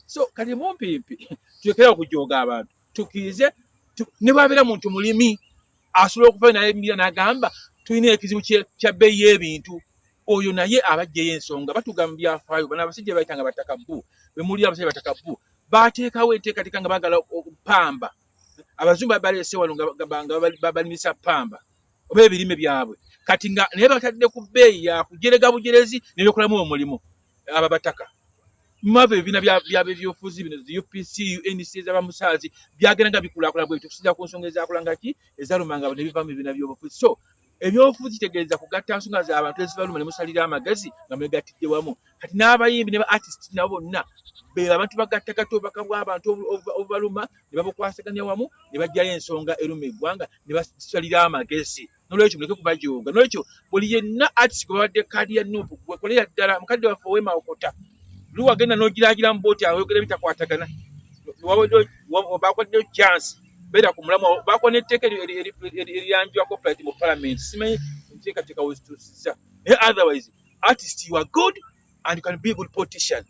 So kati mumpimpi tulekera okujooga abantu, tukkirize ne bwabeera muntu mulimi asobola okuvayo nayimirira n'agamba tulina ekizibu kya bbeeyi y'ebintu, oyo naye abajjeyo ensonga. Batuga mu byafaayo bano abasajja bayitanga bataka bbu bemuli, abasajja bataka bbu bateekawo enteekateeka nga baagala pamba. Abazungu baleese wano nga balimisa pamba oba ebirime byabwe, kati nga naye batadde ku bbeeyi yakujerega bujerezi nebekolamu omulimu. Aba bataka mwava ebibiina byabebyobufuzi bino, UPC, UNC, ezabamusaazi, byagenda nga bikulaakulana bwe tukusinza ku nsonga ezakulanga ki ezalumanga ne bivamu ebibiina by'obufuzi. So ebyobufuzi kitegeeza kugatta nsonga z'abantu ezibaluma ne musalira amagezi nga mwegattidde wamu. Kati n'abayimbi ne ba artist nabo bonna be abantu bagattagatta obubaka bw'abantu obubaluma ne babukwasaganya wamu ne baggyayo ensonga eruma eggwanga ne basalira amagezi. Nolwekyo muleke kubajooga. Nolwekyo buli yenna artist gwe babadde kaadi ya NUP, gwekolera ddala mukadde waffe ow'emawokota luwagenda n'ogiragira mu booti ayogera bitakwatagana, bakwaddeyo chance, beera ku mulamu. Bakuwa n'etteeka eriyanjula copyright mu parliament, simanyi nteekateeka wezituusizza, naye otherwise artist, you are good and you can be a good politician.